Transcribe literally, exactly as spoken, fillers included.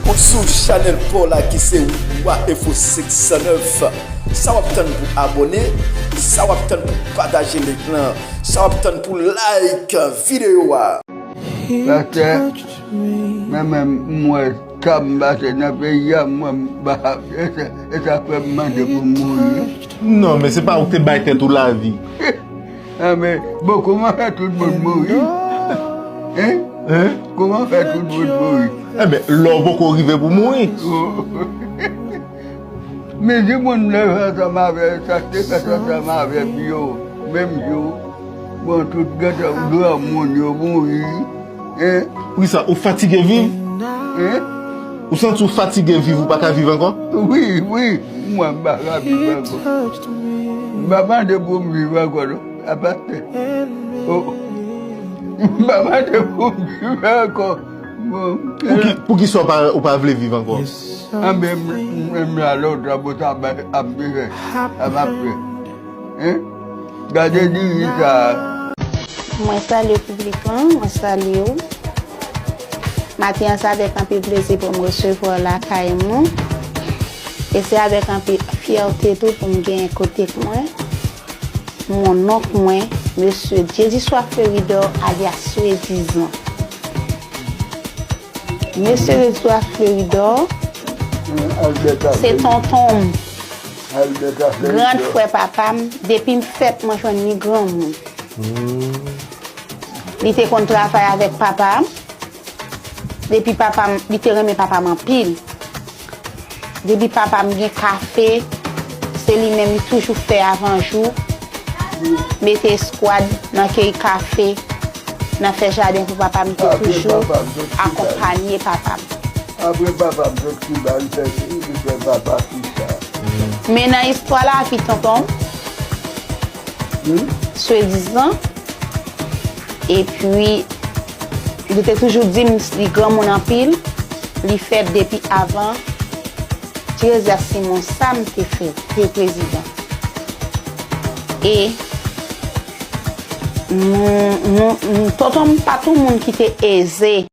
Ou sou chanèl pa w la ki se Wa Enfo senk san nèf. Sa w ap tann pou abòne? Sa w ap tann pou pataje link lan? Sa w ap tann pou like videyo a? Pastè, mwen menm, m wè sa m pase nan peyi a, mwen, m pa, e sa, e sa fè m mande pou m mouri. Non, men se pa ou ki te bay tèt ou lavi. Anben, bon, kòman fè tout moun mouri? Hein? Hein? Kòman fè tout moun mouri? Enben, lè w poko rive pou mouri. Men si moun leve ansanm avè, sa k te fèt ansanm avèk yo, menm jou, bon, tout granmoun yo mouri, hein? Poukisa? Ou fatige viv? Hein? Ou santi w fatige viv, ou pa ka viv ankò? Wi, wi, mwen m pa ka viv ankò. M pa mande pou m viv ankò, non. A pastè. Oh. M pa mande pou m viv ankò. Bon. Pouki, poukisa w pa, ou pa vle viv ankò? Anben, m, m, m la lontan pou sa ap, ap fè. Sa m ap fè. Hein? Gade diri sa. Mwen salye piblik lan, mwen salye w. Maten an, se avèk anpil plezi pou m resevwa w lakay mwen. E se avèk anpil fyète tou pou m genyen kote k mwen. Mon nonk mwen, mesye Dieudissois Fleuridor, alyas Swe Dizan. Mesye Dieudissois Fleuridor, se tonton m. Gran frè papa m, depi m fèt, mwen jwenn li granmoun. Li te konn travay avèk papa m. Depi papa m, li te renmen papa m anpil. Depi papa m gen kafe, se li menm li toujou fè avan jou, mete eskwad nan keyi kafe, nan fè jaden pou papa m, li te toujou akonpanye papa m. Apre papa m sot Kiba, li fè, li fè papa Fisa. Men nan istwa lavi tonton m, swadizan. Epi, li te toujou di m li granmoun anpil, li fèt depi avan Tiresias Simon Sam te fè, te prezidan. E nou, nou, nou, tonton m pa t yon moun ki te eze.